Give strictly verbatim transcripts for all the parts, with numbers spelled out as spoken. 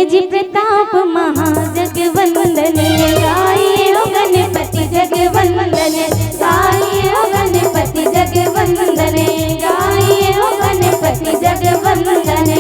तेज प्रताप महाजगवंदन, गाए हो गणपति जगवंदन, गाए हो गणपति जगवंदन, गाए हो गणपति जगवंदन।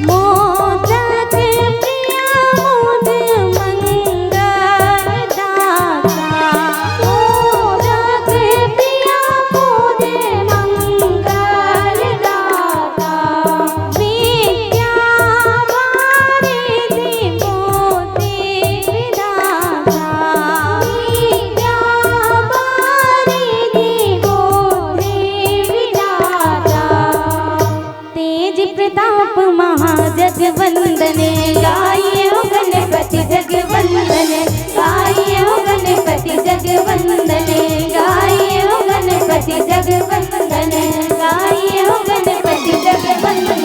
मोदक प्रिय मोद मंगलदाता, मोदक प्रिय मोद मंगलदाता, विद्या वारिधि मोदि विधाता, विद्या वारिधि मोदि विधाता। तेज प्रताप महाजगवंदन, गाए हो गणपति जगवंदन, गाए हो गणपति जगवंदन, गाए हो गणपति जगवंदन, गाए हो गणपति जगवंदन,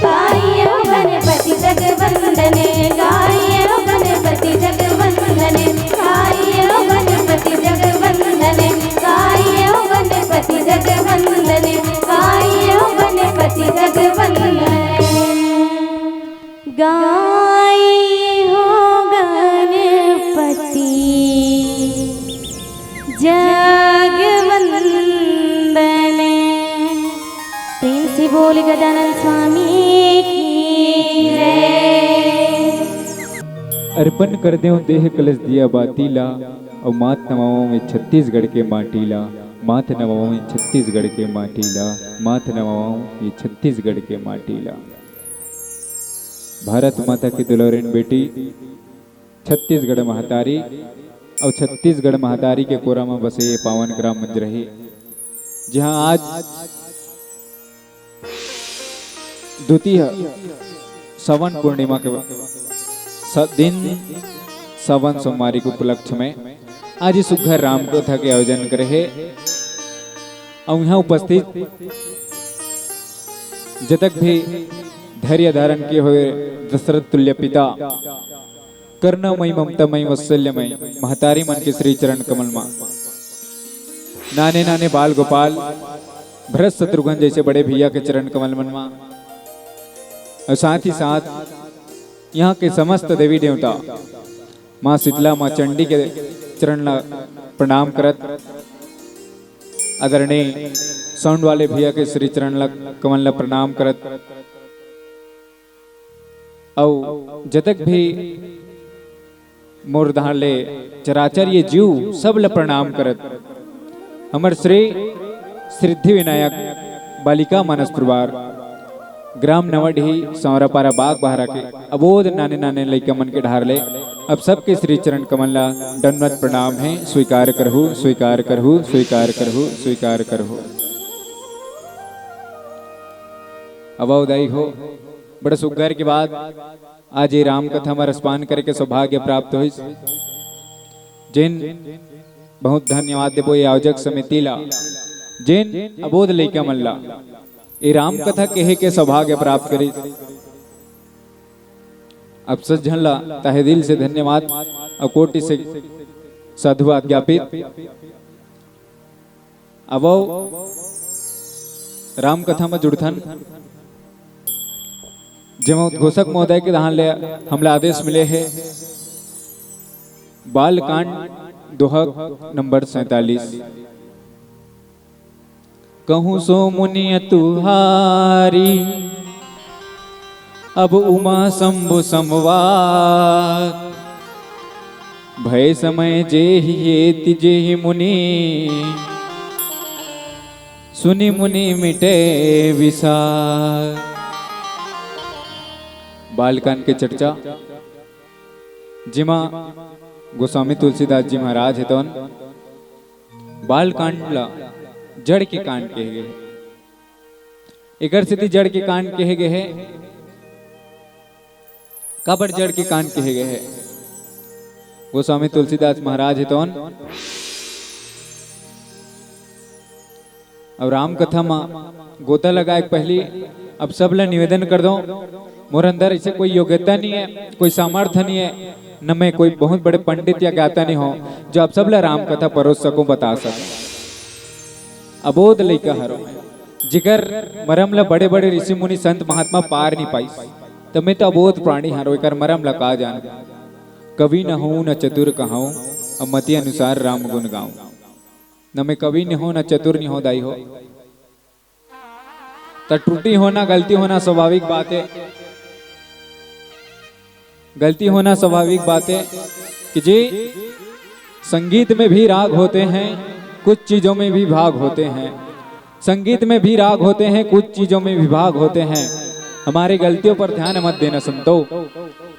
गाए हो गणपति जगवंदन, गाए हो गणपति जगवंदन, गाए हो गणपति जगवंदन, गाए हो गणपति जगवंदन, गाए हो गणपति जगवंदन। गाए हो गणपति जगवंदन। प्रेम से बोल गजानन स्वामी की जय। अर्पण कर देव देह कलश दिया बाती ला, अउ माथ नवावों में छत्तीसगढ़ के माटी ला, माथ नवावों में छत्तीसगढ़ के माटी ला, माथ नवावों ये छत्तीसगढ़ के माटी ला। भारत माता की दुलारिन बेटी, छत्तीसगढ़ महतारी, अउ छत्तीसगढ़ महतारी के कोरा म बसे ये पावन ग्राम मंजरही, जिहां आज द्वितीय सावन पूर्णिमा के स-, दिन, सावन सोमवारी के उपलक्ष्य में आज ये सुग्घर राम कथा के आयोजन करे हे। अउ इहां उपस्थित जतक भी धैर्य धारण किए हुए दशरथ तुल्य पिता, करुणामयी ममतामयी वात्सल्यमयी महतारी मन के श्री चरण कमल मा, नाने नाने बाल गोपाल, भरत शत्रुघ्न जैसे बड़े भैया के चरण कमल मन मा, अउ साथ ही साथ इहां के समस्त देवी देवता, मां शीतला, मां चंडी के चरण ला प्रणाम करत, आदरणीय साउंड वाले भैया के श्री चरण ला, कमल ला प्रणाम करत, अउ जतक भी मोर डहार ले चराचर ये जीव सब ल प्रणाम करत, हमर श्री सिद्धि विनायक बालिका मानस परिवार, ग्राम नवाडीही, सांवरापारा, बागबाहरा के अबोध नाने नाने लइका मन के डहार ले अब सबके श्री चरण कमल ला दंडवत प्रणाम हे। स्वीकार करहु, स्वीकार करहु, स्वीकार करहु, स्वीकार करहु। अब अवधाई हो, बड़ा सुग्घर के बाद आज ये राम कथा म रसपान करे के सौभाग्य प्राप्त होइस। जेन बहुत धन्यवाद देबो ये आयोजक समिति ला, जेन अबोध लइका मन ला ये राम कथा कहे के सौभाग्य प्राप्त करिस। आप सब झन ला तहे दिल से धन्यवाद अउ कोटि से साधुवाद ज्ञापित। अब राम कथा म जुड़थन, जेमा उद्घोषक महोदय के डहार ले हमला आदेश मिले हे, बालकांड दोहा नंबर सैंतालीस। कहूँ सो मुनि अतु हारी, अब उमा शंभु संवाद। भय समय जेहि हेति जेहि मुनि, सुनि मुनि मिटे विषाद। बालकांड के चर्चा, जेमा गोस्वामी तुलसीदास जी महाराज हे तौन बालकांड ला जड़ के कांड कहे गे हे। एकर सेती जड़ के कांड कहे गे हे। काबर जड़ के कांड कहे गे हे? गोस्वामी तुलसीदास महाराज हे तौन। अउ राम कथा म गोता लगाए के पहिली अब सब ल निवेदन कर दो, मोर अंदर ऐसे कोई योग्यता नहीं है, कोई सामर्थ्य नहीं है, न मैं कोई बहुत बड़े पंडित या ज्ञाता नहीं हो जो आप सब ल राम कथा परोस सकूं, बता सकूं। अबोध लइका हरो, जिकर मरम ल बड़े बड़े ऋषि मुनि संत महात्मा पार नहीं पाइस, त मैं तो अबोध प्राणी हरो, एकर मरम ल का जान। कवि न हूं न चतुर कहाऊं, अब मति अनुसार राम गुण गाऊं। न मैं कवि नहीं हो, न चतुर नहीं हो दाई हो। त त्रुटि होना, गलती होना स्वाभाविक बात है। गलती होना स्वाभाविक बात है कि जी, संगीत में भी राग होते हैं, कुछ चीजों में भी भाग होते हैं। संगीत में भी राग होते हैं, कुछ चीजों में विभाग होते हैं। हमारी गलतियों पर ध्यान मत देना संतो,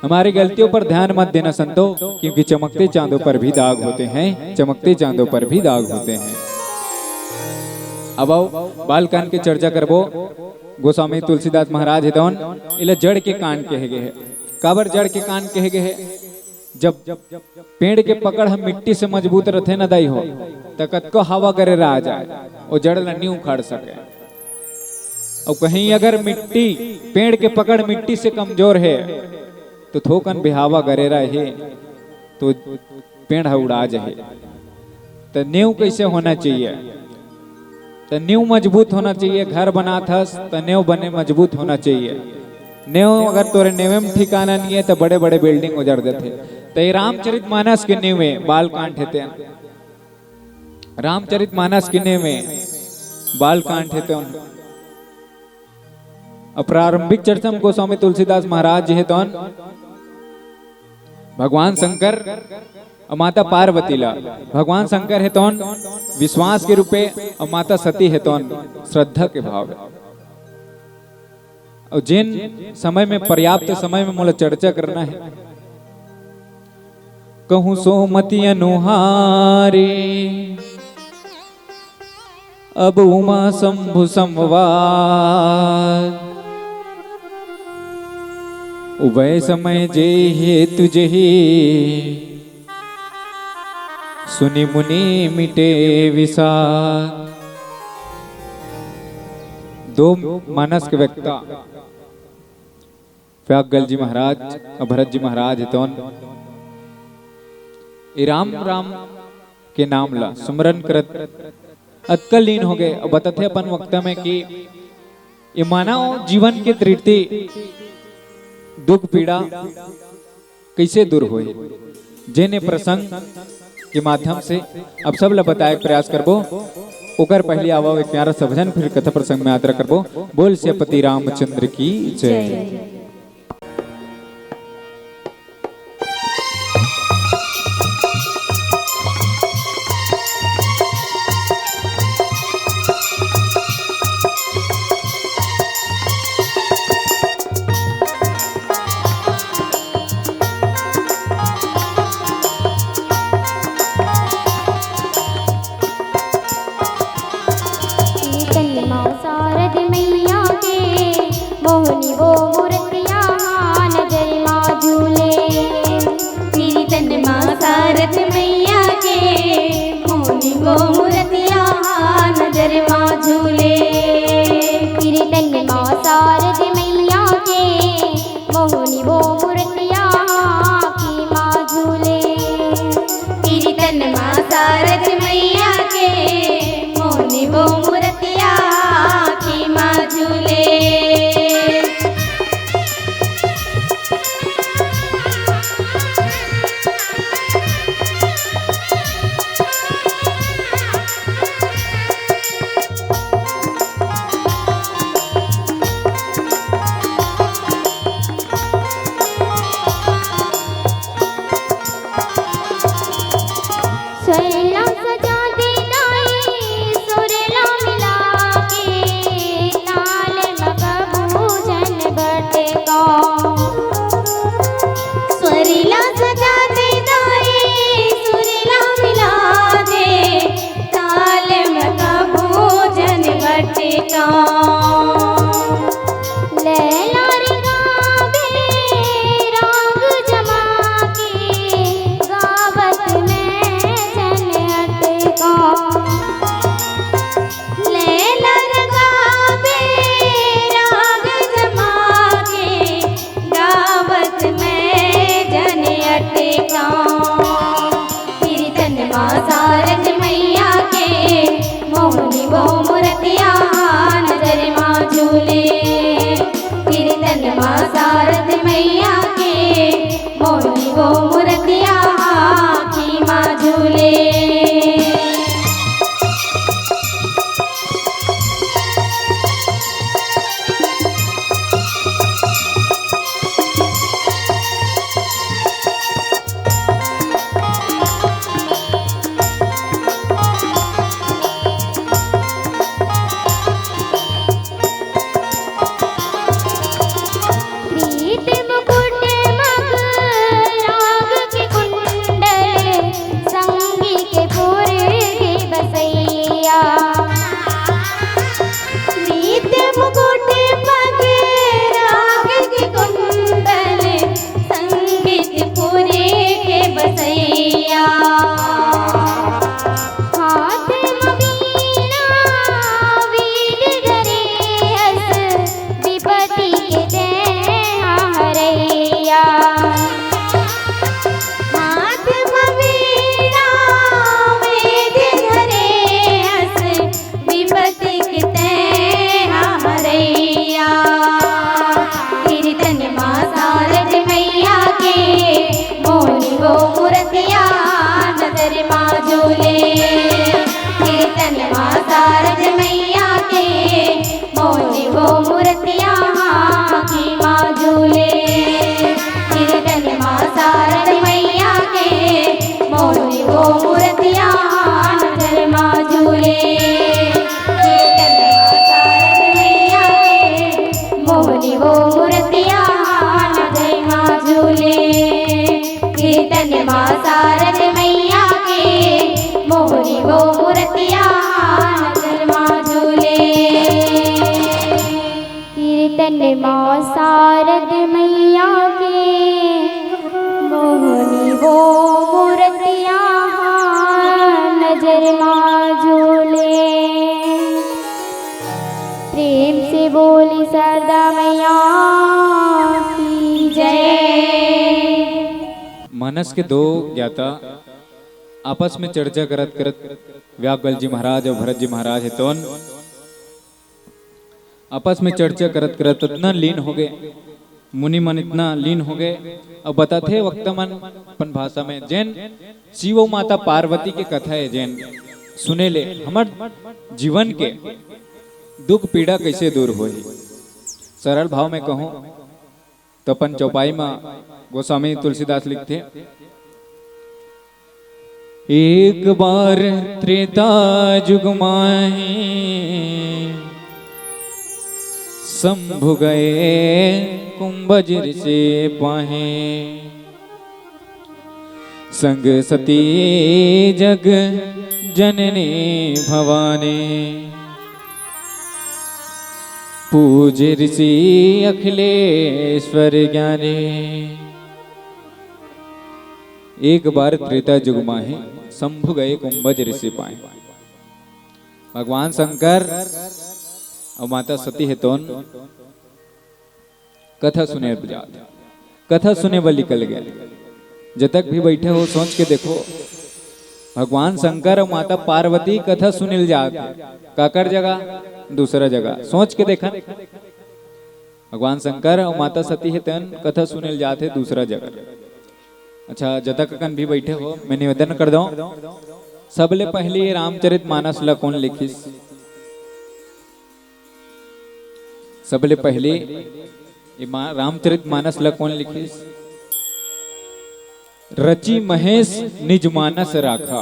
हमारी गलतियों पर ध्यान मत देना संतो, क्योंकि चमकते चांदों पर भी दाग होते हैं, चमकते चांदों पर भी दाग होते हैं। अब आओ, बालकांड के चर्चा करबो। गोस्वामी तुलसीदास महाराज हे तौन, इला जड़ के कांड कहे गे हे। काबर जड़ के कांड कहे गे हे? जब पेड़ के पकड़ ह मिट्टी से मजबूत रथे न दाई हो, त कतको हवा गरेरा आ जाए, ओ जड़ ल नी उखाड़ सके। अउ कहीं अगर मिट्टी, पेड़ के पकड़ मिट्टी से कमजोर हे, तो थोकन भी हवा गरेरा हे, तो पेड़ ह उड़ा जाही। त नेव कैसे होना चाहिए? त नेव मजबूत होना चाहिए। घर बनात हस त नेव बने मजबूत होना चाहिए। नेव अगर तोरे नेवे में ठिकाना नहीं है त बड़े बड़े बिल्डिंग उजड़ देथे। त ये रामचरित मानस के नेव में बालकांड हे तेन, रामचरित मानस के नेव में बालकांड हे तेन। अब प्रारंभिक चर्चा में गोस्वामी तुलसीदास महाराज जी हे तौन भगवान शंकर अउ माता पार्वती ला, भगवान शंकर हे तौन विश्वास के रूपे अउ माता सती हे तौन श्रद्धा के भाव हे। अउ जेन समय में, पर्याप्त समय में मोला चर्चा करना हे, कहूँ सोमति अनुहारे अब उमा शंभु संवाद। उभय समय जे हेतु जही, सुनि मुनि मिटे विषाद। दो मानस के वक्ता व्याकल जी महाराज अउ भरत जी महाराज हे तौन, ए राम राम के नाम ला सुमरन करत अतका लीन हो गए। अउ बताथे अपन वक्ता में कि ये मानव जीवन के त्रुटि, दुख पीड़ा कैसे दूर होए, जेने प्रसंग के माध्यम से अब सब ला बताए के प्रयास करबो। ओकर पहले आवा एक प्यारा सा भजन, फिर कथा प्रसंग में यात्रा करबो। बोल सियापति रामचंद्र की जय। चैतन्य माँ शारद मैया के, मोहनी वो मूर्तिया हाँ नजर माँ झूले। चैतन्य माँ शारद मैया के, मोहनी वो मूर्तिया हाँ नजर माँ झूले। चैतन्य माँ शारद मैया के, मोहनी वो मूर्तिया आँखी माँ झूले। कीर्तन माँ शारद मैया के, मोहनी वो मूर्तिया आँखी माँ झूले। सोहला सजा दे दाई, सुरेला मिला के, ताल म कभू झन भटका। सुरेला सजा दे दाई, सुरेला मिला दे, ताल म कभू झन भटका। मूरतिया नजर मा झूले, कीर्तन मा सारद मैया के, मोहनी वो मूरतिया आँखी मा झूले। प्रीत मुकुट मग राग के कुंडल, संगीत पुर के बसैया। प्रीत मुकुट मग राग के कुंडल, संगीत पुर के बसैया। हाथ म वीणा वेद धरे हस, विपत्ति के तें हरैया। हाथ म वीणा वेद धरे हस, विपत्ति के तें हरैया। कीर्तन मा सारद मैया के, मोहनी वो मूरतिया नजर मा झूले। कीर्तन मा सारद मैया के, मोहनी वो मूरतिया आँखी मा झूले। कीर्तन मा सारद मैया के, मोहनी वो मूरतिया नजर मा झूले। कीर्तन मा सारद मैया के, मोहनी वो मूरतिया नजर मा झूले। कीर्तन मा सारद मैया के, मोहनी वो मूरतिया नजर मा झूले। कीर्तन मा सारद मैया के, मोहनी वो मूरतिया नजर मा झूले। प्रेम से बोली शारदा मैया की जय। मानस के दो ज्ञाता आपस में चर्चा करत करत व्यास जी महाराज अउ भरत जी महाराज हे तोन आपस में चर्चा करत करत इतना लीन हो गए, मुनि मन इतना लीन हो गए। अब बताथे वक्ता मन अपन भाषा में, जेन शिव अउ माता पार्वती के कथा हे, जेन सुने ले हमर जीवन के दुख पीड़ा कैसे दूर होही। सरल भाव में कहूँ तो अपन चौपाई में गोस्वामी तुलसीदास लिखथे, एक बार त्रेता जुग माही, शंभु गए कुंभज ऋषि पाहे। संग सती जग जननी भवानी, पूजे ऋषि अखिलेश्वर ज्ञानी। एक बार त्रेता जुग माही, शंभु गए कुंभज ऋषि पाहे। भगवान शंकर अउ माता सती हे तोन कथा सुने बर जात हे। कथा सुने बर निकल गए। जतक भी बैठे हो, सोच के देखो, भगवान शंकर अउ माता पार्वती कथा सुने ल जात हे। काकर जगह? दूसरा जगह। सोच के देखन, भगवान शंकर अउ माता सती हे तेन कथा सुने ल जात हे दूसरा जगह। अच्छा, जतक अकन भी बैठे हो, मैं निवेदन कर दो, सबले पहली रामचरित मानस ला कौन लिखिस? सबले पहली ये मा-, रामचरित मानस ला कौन लिखिस? रचि महेश निज मानस राखा।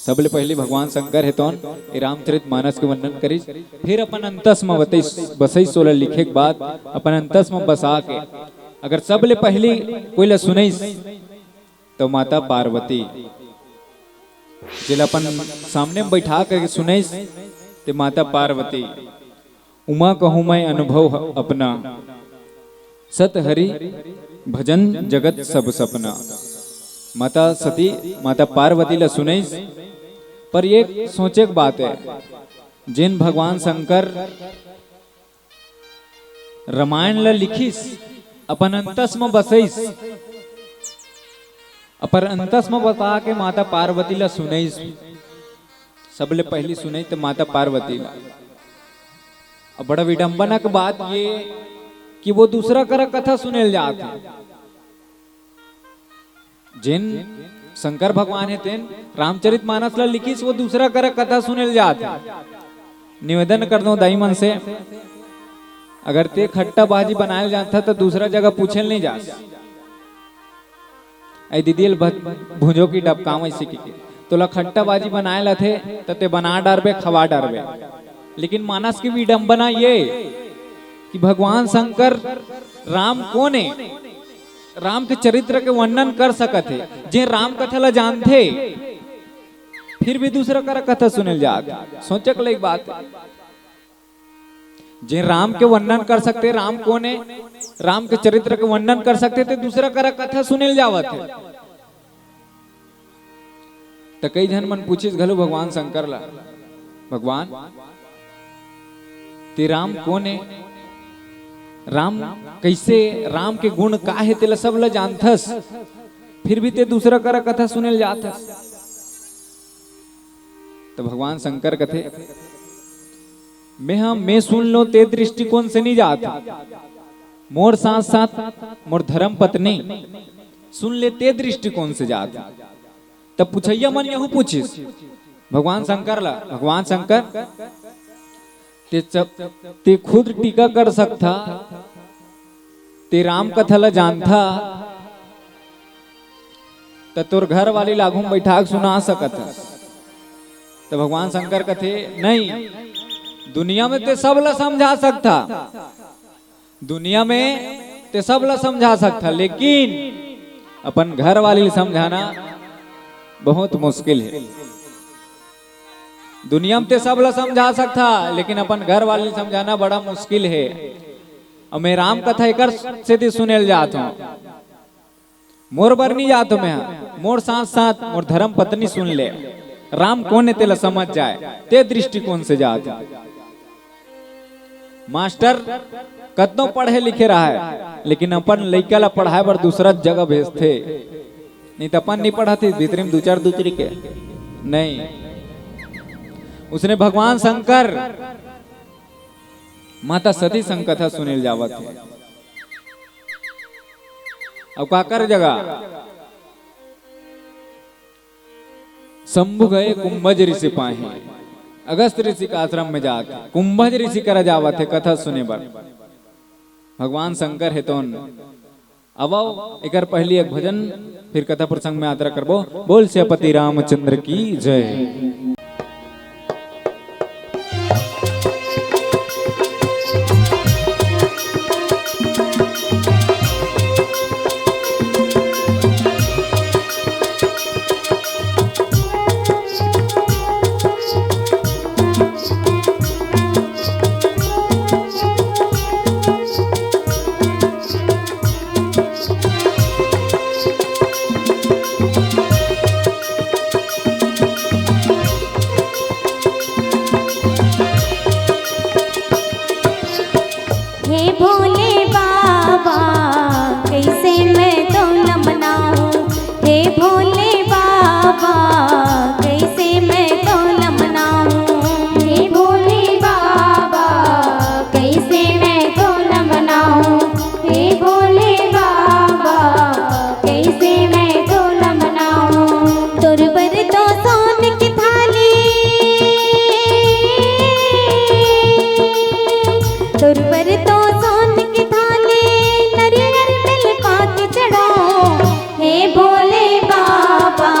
सबले पहली भगवान शंकर हे तोन ये रामचरित मानस के वर्णन करिस, फिर अपन अंतस म बतइस, बसइस ओला लिखे के बाद अपन अंतस म बसा के अगर सबले पहली कोई ला सुनइस तो माता पार्वती, जेला अपन सामने म बैठा के सुनइस ते माता पार्वती। उमा कहूँ मैं अनुभव ह-, अपना, सत हरि भजन जगत सब सपना। माता सती, माता पार्वती ला सुनइस, पर ये सोचे के बात हे, जेन भगवान शंकर रामायण ला लिखिस, अपन अंतस म बसइस, अपन अंतस म बसा के माता पार्वती ला सुनइस। सबले पहिली सुनई त माता पार्वती ला। अब बड़ा विडंबना के बात ये कि वो दूसरा करा कथा सुने ल जात हे। जेन शंकर भगवान हे तेन रामचरित मानस ला लिखिस, वो दूसरा करा कथा सुने ल जात हे। निवेदन कर दो दाई मन से, अगर ते खट्टा बाजी बनाए ल जानथा त दूसरा जगह पूछे ल नहीं जास। ऐ दीदी ल भत-, भुंजो की डबकाव ऐसे की के। तोला खट्टा बाजी बनाए लथे, त ते बना डारबे, खवा डारबे। लेकिन मानस की विडंबना ये कि भगवान शंकर राम कोन हे? राम के चरित्र के वर्णन कर सकत हे। जे राम कथा ला जानथे, फिर भी दूसरा करा कथा सुने ल जात हे। सोचे के लायक बात हे। जे राम के वर्णन कर सकथे, राम कोन हे, राम के चरित्र के वर्णन कर सकथे, ते दूसरा करा कथा सुने ल जावत हे। त कई झन मन पूछिस घलो भगवान शंकर ला, "भगवान, ते राम कोन हे? राम कइसे, राम के गुण का हे, तेला सब ला जानथस, फिर भी ते दूसरा करा कथा सुने ल जाथस?" त भगवान शंकर कथे, "मैं हा, मैं सुन लो ते दृष्टिकोण से नहीं जात, मोर साथ साथ मोर धर्म पत्नी सुन ले ते दृष्टिकोण से जात।" तब पुछैया मन यहू पूछिस भगवान शंकर ला, "भगवान शंकर, ते च-, ते खुद टीका कर सकथा, ते राम कथा ला जानथा, त तोर घर वाली ला आघू म बैठा के सुना सकत हस।" त भगवान शंकर कथे, "नहीं, दुनिया में ते सब ला समझा सकथा, दुनिया में ते सब ला समझा सकथा, लेकिन अपन घर वाली ला समझाना बहुत मुश्किल हे। दुनिया में ते सब ला समझा सकथा, लेकिन अपन घर वाली ला समझाना बड़ा मुश्किल हे। अउ मैं राम कथा एकर सेती सुने ल जात हूँ।" मोर बर नहीं जात हूँ मैं, मोर साथ साथ मोर धर्म पत्नी सुन ले, राम कोन हे तेला समझ जाए, ते दृष्टिकोण से जात हूँ। मास्टर कतनो पढ़े लिखे रहे, लेकिन अपन लइका ला पढ़ाए बर दूसरा जगह भेजथे, नहीं त अपन नहीं पढ़ाथे, भीतरी में दू चार दूसरी के नहीं। उसने भगवान शंकर माता सती संग कथा सुने ल जावत हे। अउ काकर जगह? शंभु गए कुंभज ऋषि पाही। अगस्त ऋषि के आश्रम में जात कुंभज ऋषि करा जावत हे कथा सुने बर। भगवान शंकर हे तोन। अब आओ, एकर पहली एक भजन, फिर कथा प्रसंग में यात्रा करबो। बोल सियापति रामचंद्र की जय। हे भोले बाबा, कैसे मैं तो न मनाऊं। हे भोले बाबा, कैसे मैं तो न मनाऊं। हे भोले बाबा, कैसे मैं तो न मनाऊं। हे भोले बाबा, कैसे मैं तो न मनाऊं। तोर बर तो सोन की थाली, तोर बर तो सोन की थाली, नरियर बेल पात चढ़ाऊं। हे भोले बाबा,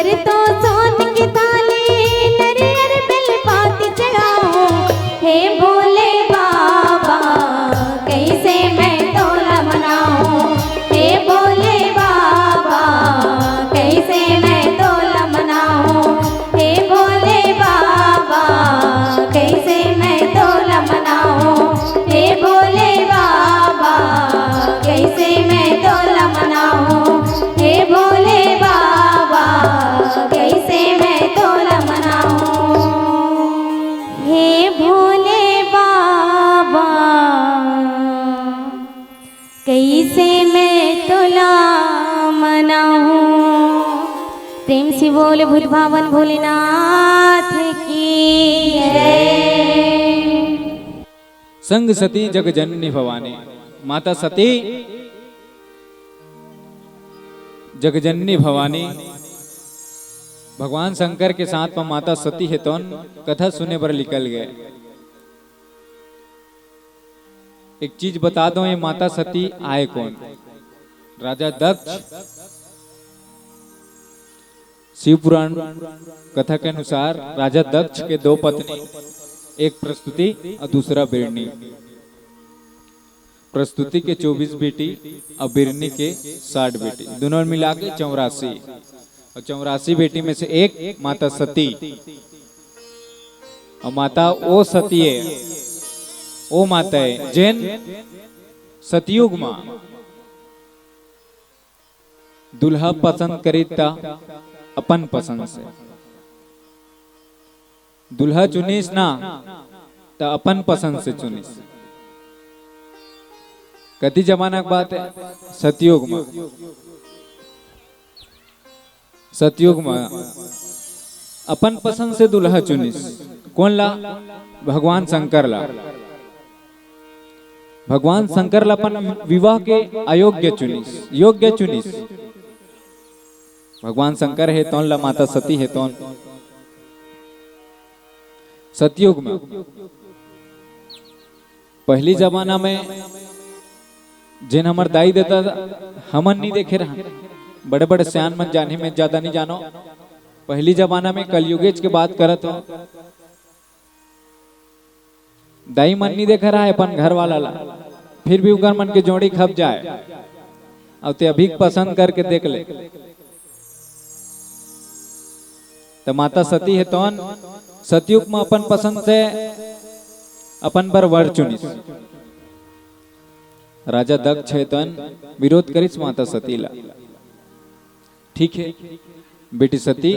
तो सोन के थाली नरियर बेल पाती चढ़ाऊं, हे भोले बाबा, कैसे मैं तोला मनाऊं, हे भोले बाबा, कैसे मैं तोला मनाऊं, हे भोले बाबा, कैसे मैं तोला मनाऊं, हे भोले बाबा, कैसे मैं तोला मनाऊं, हे भोले बाबा, कैसे मैं तोला मनाऊं, हे भोले बाबा, कैसे मैं तोला मनाऊं। प्रेम से बोल भूत भावन भोलेनाथ की जय। संग सती जगजननी भवानी, माता सती जगजननी भवानी, भगवान शंकर के साथ म माता सती हे तौन कथा सुने बर निकल गए। एक चीज बता दो, ये माता सती आए कौन? राजा दक्ष। शिव पुराण कथा के अनुसार राजा दक्ष के दो पत्नी, एक प्रस्तुति और दूसरा बिरनी। प्रस्तुति के चौबीस बेटी और बिरनी के साठ बेटी, दोनों मिला के चौरासी। और चौरासी बेटी में से एक माता सती। और माता ओ सती है, ओ माता है, जेन सतयुग में दूल्हा पसंद करिस त अपन पसंद से, दूल्हा चुनिस ना त अपन पसंद से चुनिस। कति जमाना के बात है, सतयुग में, सतयुग में अपन पसंद से दूल्हा चुनिस। कौन ला? भगवान शंकर ला। भगवान शंकर ला अपन विवाह के अयोग्य चुनिस, योग्य चुनिस। भगवान शंकर हे तौन ला माता सती हे तौन। सतयुग में पहली जमाना में जेन हमर दाई ददा हमन नहीं देखे रहन, बड़े बड़े सियान मन जाने में ज्यादा नहीं जानो। पहली जमाना में कलयुगेच के बात करत हो, दाई मन नहीं देखे रहा अपन घर वाला ला, फिर भी उकर मन के जोड़ी खप जाए। अब ते अभी पसंद करके देख ले। त माता सती हे तौन सतयुग में अपन पसंद से अपन बर वर चुनिस। राजा दक्ष हे तौन विरोध करिस माता सती ला। ठीक है बेटी सती,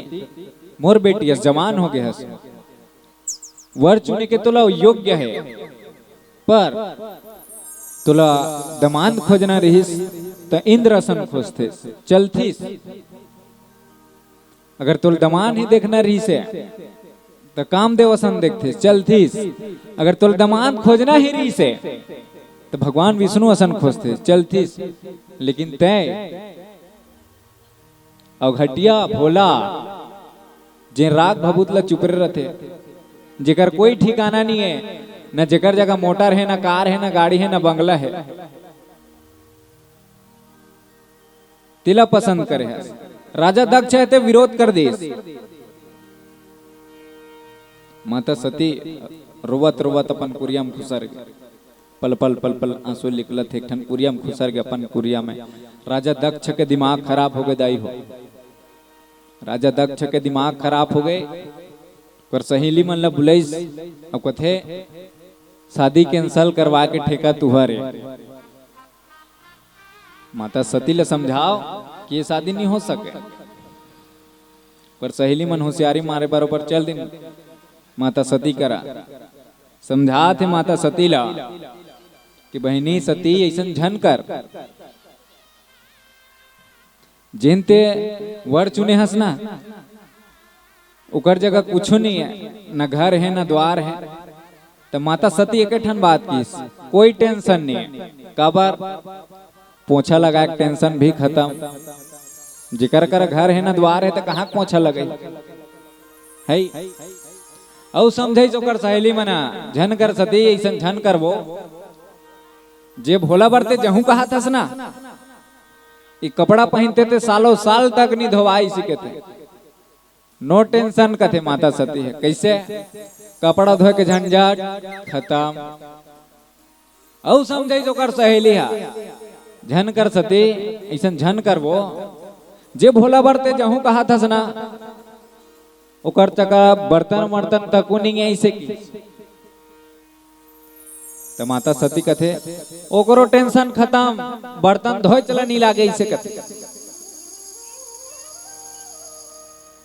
मोर बेटी अस जवान हो गए हस, वर चुने के तोला योग्य है, पर तोला दमांद खोजना रहिस त इंद्र असन खोजथे, चलथिस। अगर तोला दमांद ही देखना रहिस है त कामदेव असन देखथे, चलथिस। अगर तोला दमांद खोजना ही रहिस है त भगवान विष्णु असन खोजथे, चलथिस। लेकिन तय अवघटिया भोला, जे राग भभूत ला चुपरे रथे, जेकर कोई ठिकाना नहीं है, न जेकर जगह मोटर है, न कार है, न गाड़ी है, न बंगला है, तेला पसंद करे हस। राजा दक्ष है ते विरोध कर देस। माता सती रोवत रोवत अपन कुरिया में खुसर गे। पल पल पल पल आंसू निकलत हे। एक ठन कुरिया में खुसर गे अपन कुरिया में। राजा दक्ष के दिमाग खराब हो गे दाई हो। राजा दक्ष के दिमाग खराब हो गे। ओकर सहेली मन ला बुलाइस, अब कथे, शादी कैंसिल करवा के ठेका तुहर ए। माता सती ला समझाव कि ये शादी नहीं हो सके। पर सहेली मन होशियारी मारे बरोबर चल दिन माता सती करा। समझात हे माता सती ला कि बहिनी सती, अइसन झन कर, जेन ते वर चुने हस ना, ओकर जगह कुछु नहीं है, न घर है, न द्वार है। त माता सती एक ठन बात किस, कोई टेंशन नहीं है। काबर? पोछा लगाए के टेंशन भी खत्म। जेकर कर घर है ना द्वार है, त कहाँ के पोछा लगे है? अउ समझाइस ओकर सहेली मना, झन कर सती, अइसन झन करबो। जे भोला बरते जहूँ कहत हस ना, ई कपड़ा पहिनते ते सालों साल तक नहीं धोवाई सिकथे। No tension कथे माता सती ह। कइसे? कपड़ा धोए के झंझट खतम। अउ समझाइस ओकर सहेली ह, "झन कर सती, अइसन झन करबो, जे भोला बर ते जहूं कहत हस ना, ओकर चका बर्तन वर्तन तको नइ हे अइसे कि।" त माता सती कथे, "ओकरो tension खतम, बर्तन धोए चला नइ लागे अइसे कथे।"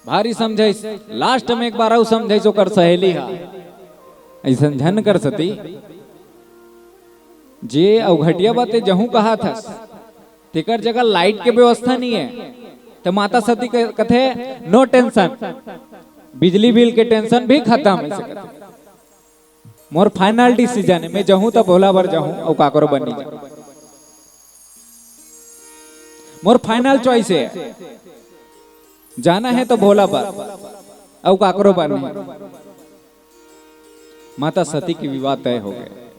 भारी समझाइस, last में एक बार अउ समझाइस ओकर सहेली ह, "अइसन झन कर सती, जे अउ घटिया बात ते जहूं कहत हस, तेकर जगह light के व्यवस्था नइ हे।" त माता सती क-, कथे, "No tension, बिजली बिल के tension भी खतम," अइसे कथे। "मोर final decision हे, मैं जहूं त भोला बर जहूं, अउ काकरो बर नइ जाहूं। मोर final choice हे, जाना हे त भोला बर, अउ काकरो बर नहीं।" माता सती के विवाह तय हो गे।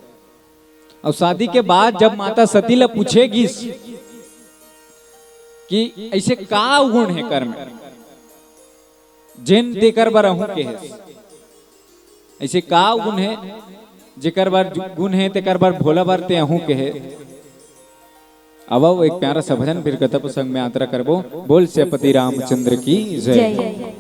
अउ शादी के बाद जब माता सती ला पूछे गिस कि अइसे का गुण हे कर में, जेन तेकर बर अहूं केहेस, अइसे का गुण हे, जेकर बर गुण हे, तेकर बर भोला बर ते अहूं केहे। अब एक प्यारा सा भजन फिर कथा प्रसंग में यात्रा करबो। बोल सियापति रामचंद्र की जय। जय।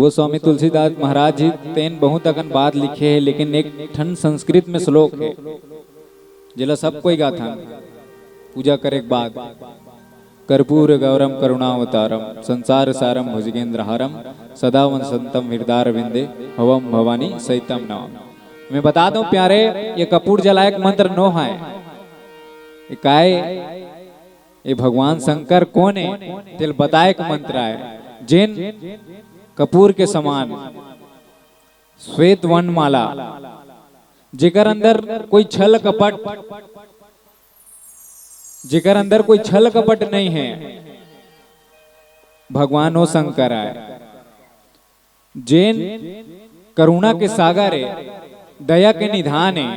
गोस्वामी तुलसीदास महाराज जी तेन बहुत अकन बात लिखे हे, लेकिन एक ठन संस्कृत में श्लोक हे, जेला सब कोई गाथन पूजा करे के बाद, "कर्पूर गौरम करुणावतारम संसार सारम भुजगेंद्र हारम सदा वसंतम हृदारविंदे भवम भवानी सहितम नमामि।" मैं बता दूं प्यारे, ये कपूर जलाए के मंत्र नो हे। ये काय? ये भगवान शंकर कोन हे, तेल बताए के मंत्र आय। जेन कपूर के समान श्वेत वनमाला, जेकर अंदर कोई छल कपट, जेकर अंदर कोई छल कपट नहीं हे, भगवान वो शंकर आय। जेन करुणा के सागर हे, दया के निधान हे,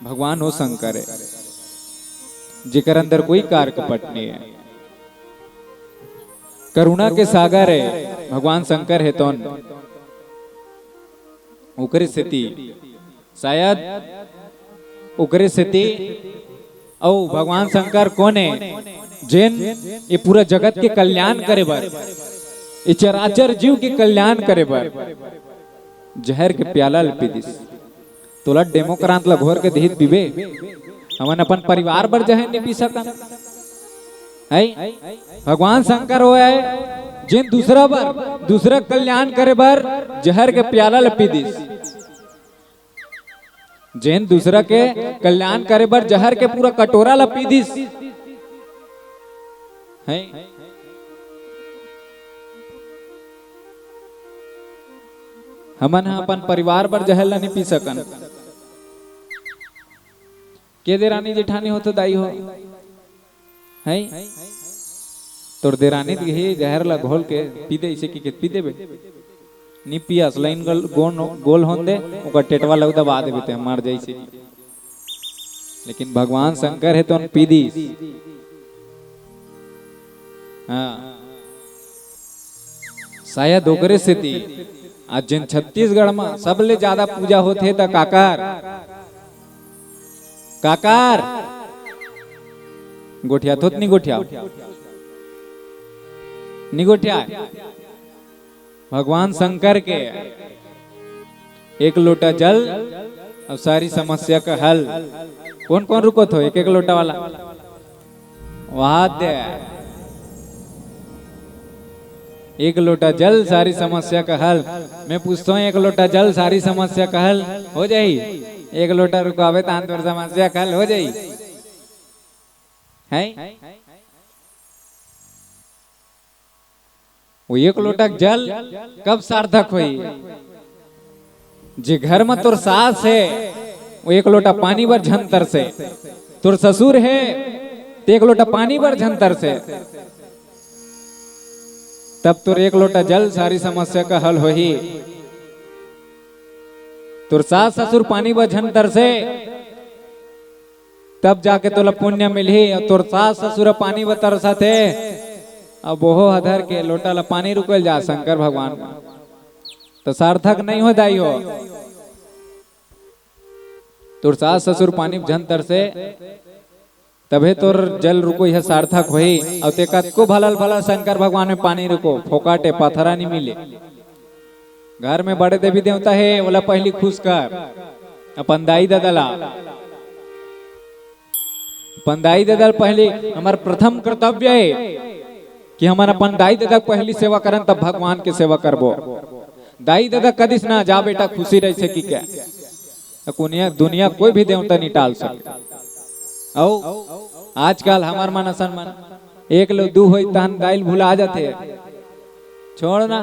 भगवान वो शंकर हे, जेकर अंदर कोई कार कपट नहीं हे। करुणा के सागर हे, भगवान शंकर हे तोन। ओकरे सेती, शायद ओकरे सेती अउ भगवान शंकर कोन हे, जेन ये पूरा जगत के कल्याण करे बर, ये चराचर जीव के कल्याण करे बर जहर के प्याला ल पी दिस। तोला डेमोक्रांत ला घोर के दिहित पीबे, हमन अपन परिवार बर जहर नहीं पी सकन। है भगवान शंकर वो हे, जेन दूसरा बर, दूसरा कल्याण करे बर जहर के प्याला ल पी दिस। जेन दूसरा के कल्याण करे बर जहर के पूरा कटोरा ला पी दिस। हैं? हमन ह अपन परिवार बर जहर ला नहीं पी सकन। के देरानी जेठानी हो तो दाई हो, हैं? तोर देरानी त गही जहर ला घोल के पी दे, इसे की के पी देबे। नी पियस, लाइन गोल, गोन, गोल होन दे, ओकर टेटवा लग दबा देबे ते, मर जाइसे। लेकिन भगवान शंकर हे तो पी दीस। हाँ, शायद ओकरे सेती आज जेन छत्तीसगढ़ म सबले ज्यादा पूजा होथे त काकर, काकर गोठिया थोत नी गोठिया, नी गोठिया। भगवान शंकर के एक लोटा जल अउ सारी समस्या का हल। कौन कौन रुको थो एक एक लोटा वाला? वाह दे। एक लोटा जल सारी समस्या का हल। मैं पूछता हूँ, एक लोटा जल सारी समस्या का हल हो जाही? एक लोटा रुकावे तान तोर समस्या का हल हो जाही? हैं? वो एक लोटा जल कब सार्थक होई? जे घर में तोर सास हे, वो एक लोटा पानी बर झन तरसे। तोर ससुर हे, ते एक लोटा पानी बर झन तरसे। तब तोर एक लोटा जल सारी समस्या का हल होही। तोर सास ससुर पानी बर झन तरसे, तब जाके तोला पुण्य मिलही। अउ तोर सास ससुर पानी बर तरसत हे, अब ओहो ह धर के लोटा ला पानी रुकल जा शंकर भगवान म, तो सार्थक नहीं हो दाई हो। तोर सास ससुर पानी झन तरसे, तभे तोर जल रुको यह सार्थक होही। अउ ते कतको भलल भलल शंकर भगवान में पानी रुको, फोकट ए, पथरा नहीं मिले। घर में बड़े देवी देवता हे, ओला पहली खुश कर, अपन दाई ददा ला। अपन दाई ददा ला पहली, हमर प्रथम कर्तव्य हे कि हमन अपन दाई ददा के पहली सेवा करन, तब भगवान के सेवा करबो। दाई ददा कदिस ना, "जा बेटा, खुशी रहिसे" कि क्या? दुनिया, दुनिया कोई भी देवता नहीं टाल सके। अउ आजकल हमर मन असन मन एक ले दू होई तहन दाई ल भुला जाथे। छोड़ ना,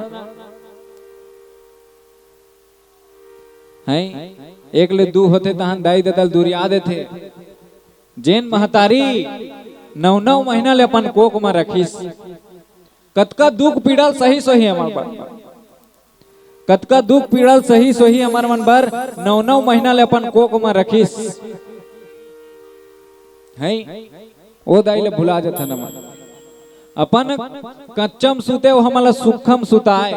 हैं? एक ले दू होथे तहन दाई ददा ल दुरिया देथे। जेन महतारी नौ नौ महीना ले अपन कोख म रखिस, कतका दुख पीड़ा सही सही हमर बर, कतका दुख पीड़ा सही सही हमर मन बर नौ नौ महीना ले अपन कोख म रखिस, हैं? ओ दाई ले भुला जथन हमन। अपन कच्चम सुते, ओ हमन ला सुखम सुताए।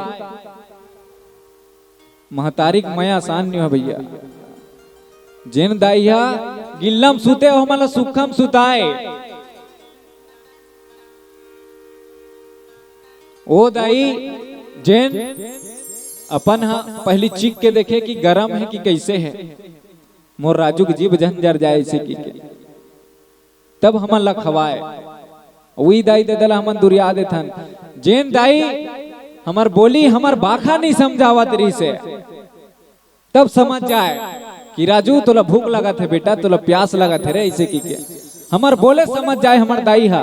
महतारी के मया आसान नहीं हो भैया। जेन दाई हा गिल्लम सुते, ओ हमन ला सुखम सुताए। ओ दाई जेन अपन ह पहिली चीख के देखे कि गरम हे कि कइसे हे, मोर राजू के जीभ झन जर जाए, अइसे कहिके। तब हमन ला खवाए। उही दाई ददा ला हमन दुरिया देथन, जेन दाई हमर बोली, हमर भाखा नइ समझावत रहिस हे, तब समझ जाए कि राजू, तोला भूख लगत हे बेटा, तोला प्यास लगत हे रे, अइसे कहिके। हमर बोले समझ जाए हमर दाई ह।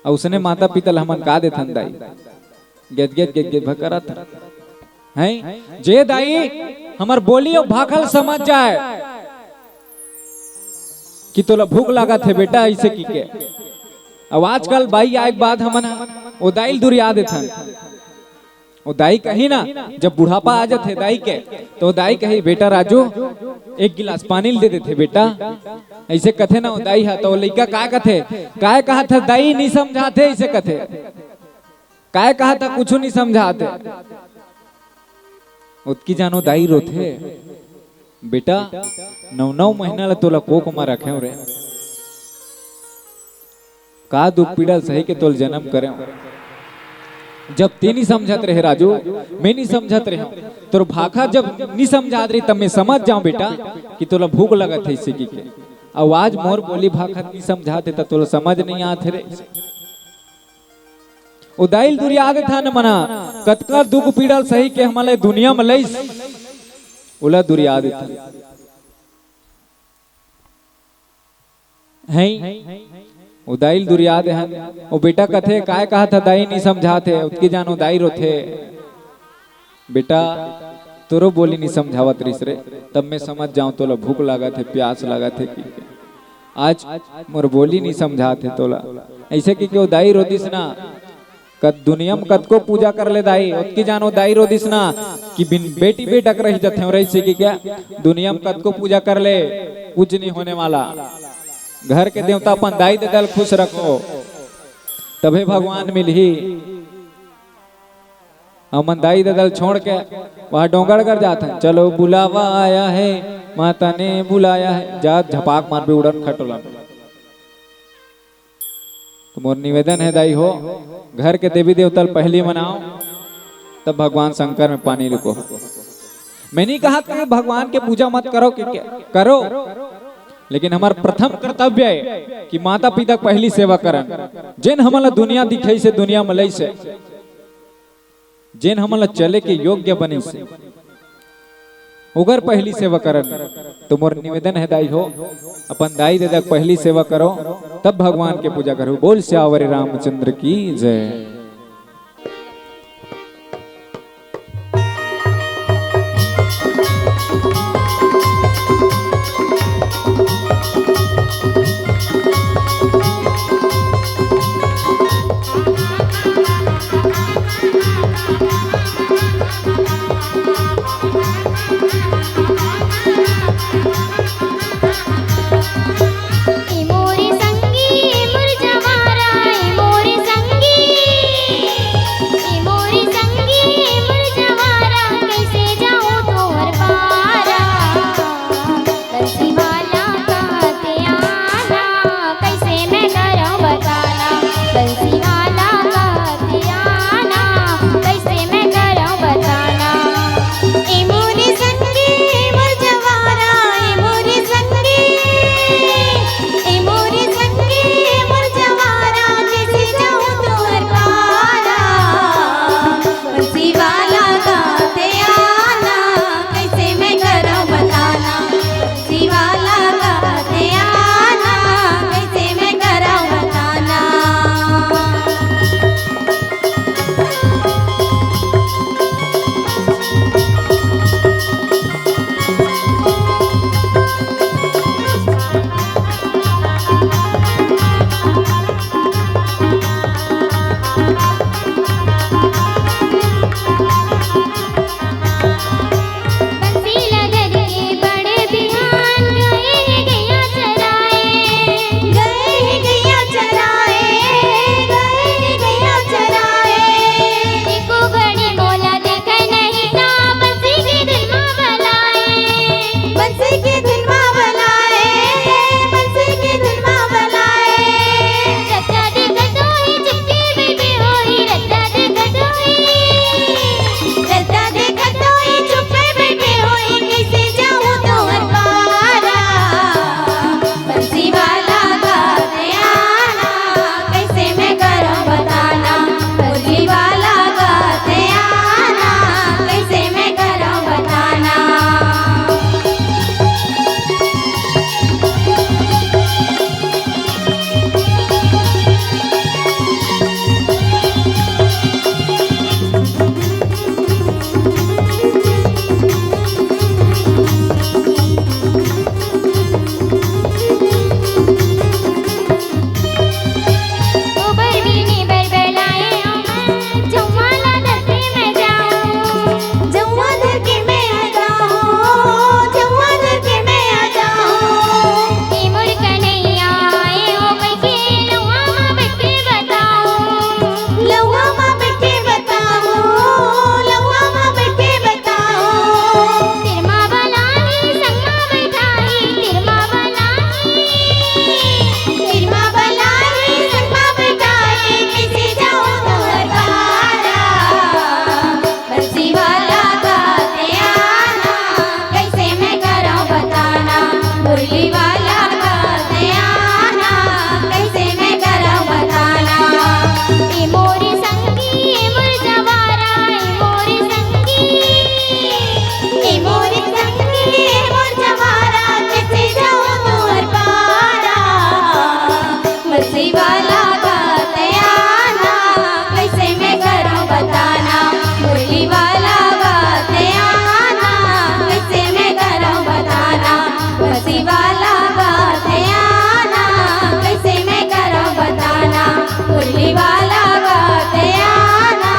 अउ उसने माता पिता ला हमन का देथन दाई? गेद गेद गेद गेद भकरत हैं। जे दाई हमर बोली अउ भाखा ल समझ जाए कि तोला भूख लागत हे बेटा, अइसे कहिके। अउ आजकल बाई आए के बाद हमन ह ओ दाई ल दुरिया देथन। ओ दाई कही ना, जब बुढ़ापा आ जाथे दाई के, तो ओ दाई कही, "बेटा राजू, एक गिलास पानी ल दे देथे बेटा।" अइसे कथे ना ओ दाई ह, तो ओ लइका काय कथे, "काय कहत ह दाई, नइ समझात हे," अइसे कथे। "काय कहत ह, कुछु नइ समझात हे।" ओतकी जान ओ दाई रोथे, "बेटा, नौ नौ महीना ल तोला कोख म रखेंव रे, का दुख पीड़ा सही के तोल जन्म करेंव। जब तें नइ समझत रहे राजू, मैं नइ समझत रहेंव, तोर भाखा जब नइ समझात रही, तब मैं समझ जांव बेटा कि तोला भूख लगत हे," अइसे कहिके। अउ आज मोर बोली भाखा नइ समझात हे, त तोला समझ नइ आत हे रे। ओ दाई ल दुरिया देथन हमन ह, कतका दुख पीड़ा ल सही के हमन ला दुनिया म लइस, ओला दुरिया देथन। हैं? ओ दाई ल दुरिया देहन। ओ बेटा कथे, "काय कहत ह दाई, नइ समझात हे।" ओतकी जान ओ दाई रोथे, "बेटा, तोरो बोली नइ समझावत रहिस रे, तब मैं समझ जांव तोला भूख लागत हे, प्यास लागत हे," कहिके। "आज मोर बोली नइ समझात हे तोला," अइसे कहिके ओ दाई रो दिस ना। कत-, दुनिया म कतको पूजा कर ले दाई, ओतकी जान ओ दाई रो दिस ना कि बिन बेटी बेटा के रहि जथेंव, रहिस हे कहिके। दुनिया म कतको पूजा कर ले, कुछ नइ होने वाला। घर के देवता अपन दाई ददा ल खुश रखो, तभे भगवान मिलही। हमन दाई ददा ल छोड़ के वहाँ डोंगरगढ़ जाथन, "चलो बुलावा आया है, माता ने बुलाया है।" जा झपाक मारबे उड़न खटोला में। तो मोर निवेदन हे दाई हो, घर के देवी देवता ल पहिली मनाव, तब भगवान शंकर में पानी रुको। मैं नइ कहत कि भगवान के पूजा मत करो, के, के, करो, लेकिन हमर प्रथम कर्तव्य हे कि माता पिता के पहिली सेवा करन, जेन हमन ला दुनिया दिखइस हे, दुनिया म लइस हे। जेन हमन ला चले के योग्य बनिस हे, ओकर पहिली सेवा करन। तो मोर निवेदन हे दाई हो, अपन दाई ददा के पहिली सेवा करो, तब भगवान के पूजा करो। बोल सियावर रामचंद्र की जय। ए मोरे संगी, ए मोर जवारा, ए मोरे संगी। वाला का दयाना, कैसे मैं करौं बताना। ए मोरी संगी, ए मोर जवारा, ए मोरी संगी, ए मोरी संगी, ए मोर जवारा, कैसे जाऊं तोर पारा। मसीवा लगा ते आना, कैसे मैं करौं बताना। मुरली वाला बाते आना, कैसे मैं करौं बताना। मसीवा लगा ते आना, कैसे मैं करौं बताना। मुरली वाला बाते आना,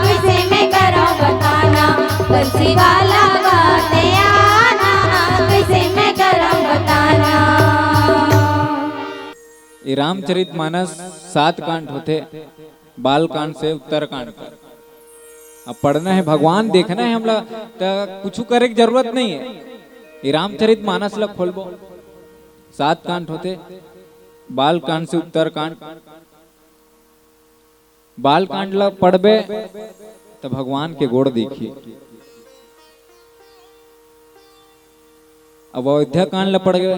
कैसे मैं करौं बताना। मसीवा लगा ते आना, कैसे मैं करौं बताना। ये रामचरित मानस सात कांड होथे, बाल कांड से उत्तर कांड तक। अब पढ़ना है, भगवान देखना है हमला, त कुछु करे के जरूरत नहीं है। ये रामचरित मानस ला खोलबो, सात कांड होथे, बाल कांड से उत्तर कांड। बाल कांड ला पढ़बे त भगवान के गोड़ दिखी। अब अयोध्या कांड ला पढ़बे,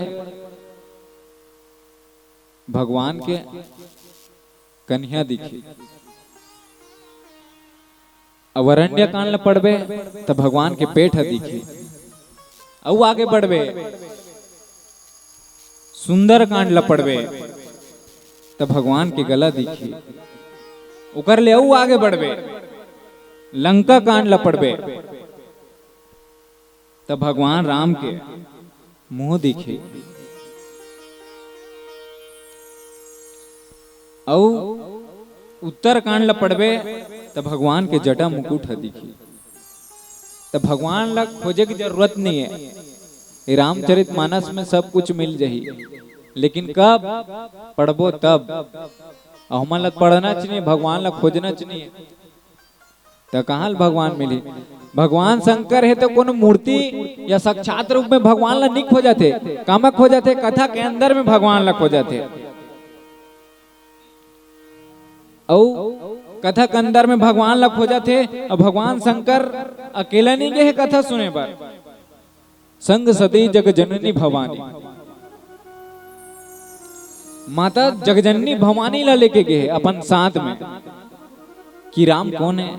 भगवान के कन्हिया दिखी। अब अरण्य कांड ला पढ़बे त भगवान के पेट ह दिखी। अउ आगे बढ़बे, सुंदर कांड ला पढ़बे त भगवान के गला दिखी। ओकर ले अउ आगे बढ़बे, लंका कांड ला पढ़बे त भगवान राम के मुंह दिखे। अउ उत्तर कांड ला पढ़बे त भगवान के जटा मुकुट ह दिखे। त भगवान ला खोजे के जरूरत नहीं है, ये रामचरित मानस में सब कुछ मिल जाही। लेकिन कब पढ़बो तब। अउ हमन ला पढ़ना चाहिए, भगवान ला खोजना चाहिए। त कहाँ ल भगवान मिलही? भगवान शंकर हे त कोनो मूर्ति या साक्षात रूप में भगवान ला नी खोजथे। कामा खोजथे? कथा के अंदर में भगवान ला खोजथे। अउ कथा के अंदर में भगवान ला खोजथे। अउ भगवान शंकर अकेला नी गे हे कथा सुने बर। संग सती जग जननी भवानी। माता जगजननी भवानी ला लेके गे हे अपन साथ में कि राम कौन है,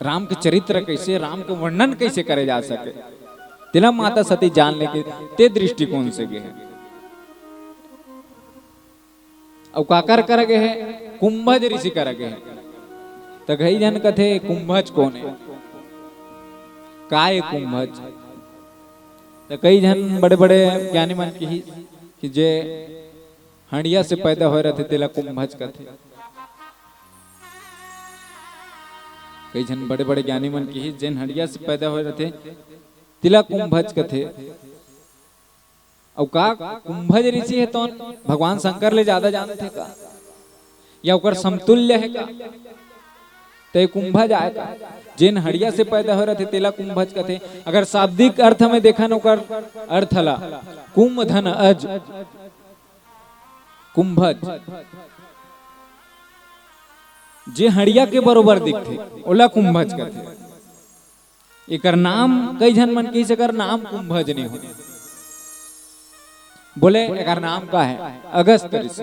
राम के चरित्र कैसे, राम के वर्णन कैसे करे जा सके, तेला माता सती जान लेके ते दृष्टिकोण से गे हे। अउ काकर करा गे हे? कुंभज ऋषि करा गे हे। त कई झन कथे, "कुंभज कौन हे? का ए कुंभज?" त कई झन बड़े-बड़े ज्ञानी मन किही कि जे हंडिया से पैदा होए रथे, तेला कुंभज कथे। कई झन बड़े-बड़े ज्ञानी मन किही, जेन हंडिया से पैदा होए रथे, तेला कुंभज कथे। अउ का कुंभज ऋषि हे तौन भगवान शंकर ले ज्यादा जानथे का? या ओकर समतुल्य हे का? ते कुंभज आय का? जेन हड़िया से पैदा होए रथे, तेला कुंभज कथे। अगर शाब्दिक अर्थ में देखन, ओकर अर्थ ला, कुंभ धन अज, कुंभज, जे हड़िया के बरोबर दिखथे, ओला कुंभज कथे। एकर नाम, कई झन मन कहिस, "एकर नाम कुंभज नहीं हो।" बोले, "एकर नाम का है?" "अगस्त ऋषि।"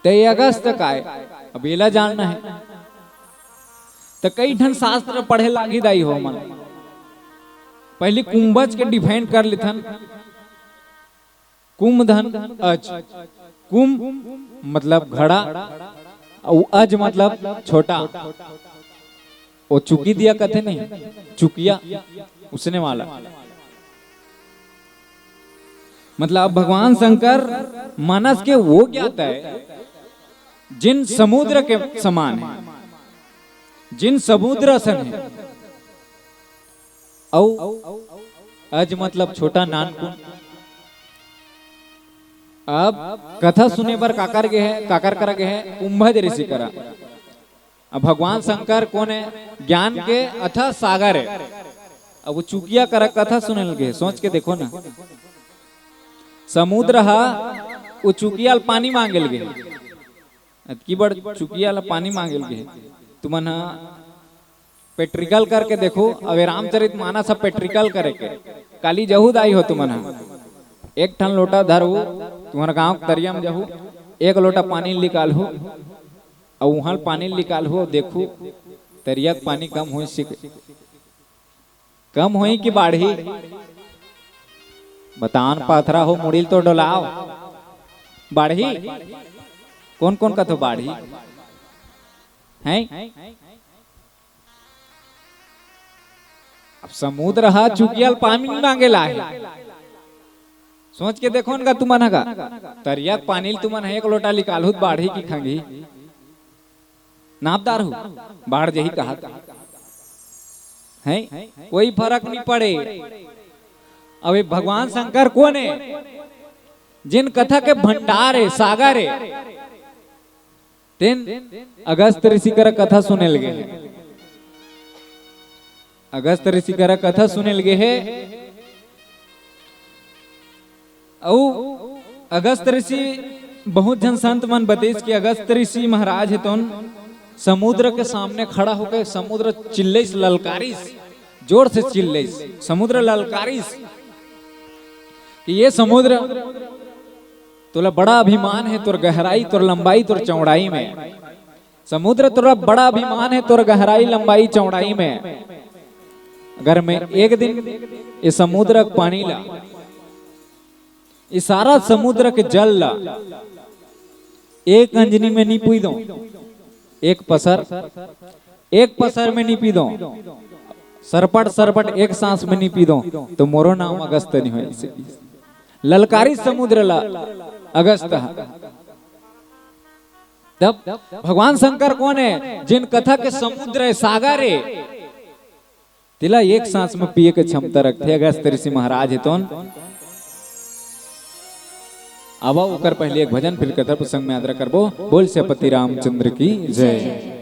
"ते ये अगस्त का है?" अब एला जानना है। त कई ठन शास्त्र पढ़े लागी दाई हो मन। पहली कुंभज के define कर लेथन। कुंभ धन अज। कुंभ मतलब घड़ा, अउ अज मतलब छोटा। वो चुकी दिया कथे नहीं, चुकिया, उसने वाला। मतलब अब भगवान शंकर मानस के वो ज्ञाता है, जिन समुद्र के समान है, जिन समुद्र असन है। अउ अज मतलब छोटा, नानकुन। अब कथा सुने बर काकर गे हे, काकर करा गे हे? कुंभज ऋषि करा। अब भगवान शंकर कोन हे? ज्ञान के अथाह सागर हे। अब वो चुकिया करा कथा सुने ल गे हे, सोच के देखो ना। समुद्र हा वो चुकिया ल पानी मांगे ल गे हे। अतकी बड़ चुकिया ल पानी मांगे ल गे हे। तुमन हा पेट्रिकल करके देखू। अब ये रामचरित मानस ह पेट्रिकल करे के। काली जहू दाई हो तुमन ह, एक ठन लोटा धरहू, तुमन गांव के तरिया में जहू, एक लोटा पानी निकालहू, अउ उहां पानी निकालहू, देखू तरिया के पानी कम होई सिक कम होई कि बाढ़ही? बतान पाथरा हो, मुड़ी ल तो डोलाव। बाढ़ही? कोन कोन कथो बाढ़ही? हैं? अब समुद्र ह चुकिया ल पानी मांगे ला हे। सोच के देखो न गा तुमन ह गा, तरिया के पानी ल तुमन ह एक लोटा निकालहू त बाढ़ही कि खंगही? नापदार हो, बाढ़ जही कहा हैं, कोई फरक नहीं पड़े। अब ये भगवान शंकर कोन हे? जेन कथा के भंडार हे, सागर हे, तेन अगस्त ऋषि करा कथा सुने लगे हे। अगस्त ऋषि करा कथा सुने लगे हे। अउ अगस्त ऋषि, बहुत झन संत मन बतेस कि अगस्त ऋषि महाराज हे तोन समुद्र के सामने खड़ा होके समुद्र चिल्लइस, ललकारिस, जोर से चिल्लइस, समुद्र ललकारिस कि ये समुद्र, तोला बड़ा अभिमान हे तोर गहराई, तोर लंबाई, तोर चौड़ाई में। समुद्र, तोरा बड़ा अभिमान हे तोर गहराई, लंबाई, चौड़ाई में। अगर मैं एक दिन ये समुद्र के पानी ला, ये सारा समुद्र के जल ला एक अंजनी में नी पी दो, एक पसर, एक पसर में नी पी दो, सरपट सरपट एक सांस में नी पी दो, तो मोरो नाम अगस्त नहीं होय। ललकारी समुद्र ला अगस्त ह। तब भगवान शंकर कोन हे? जेन कथा के समुद्र हे, सागर हे, तेला एक सांस में पिए के क्षमता रखथे अगस्त ऋषि महाराज हे तोन। आवा ओकर पहले एक भजन, फिर कथा प्रसंग में यात्रा करबो। बोल सियापति रामचंद्र की जय।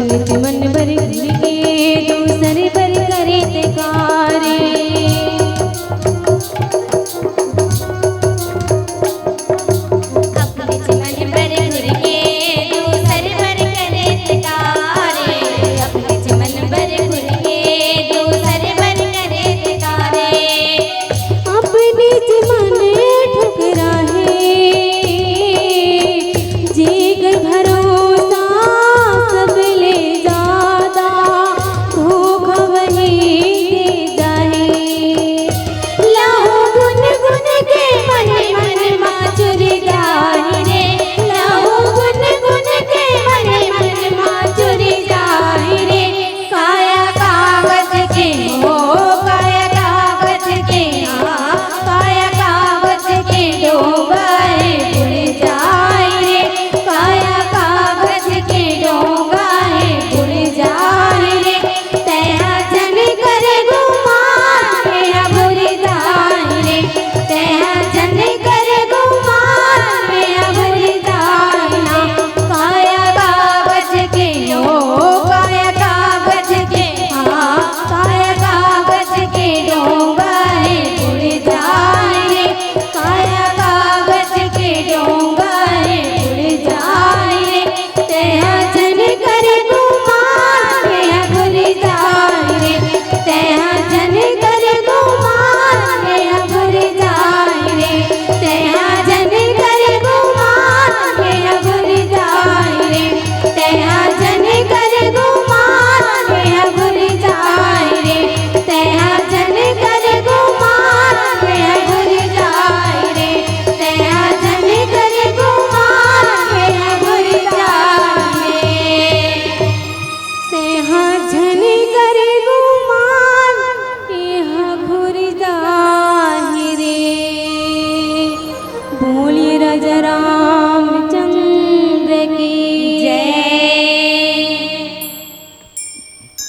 लेकिन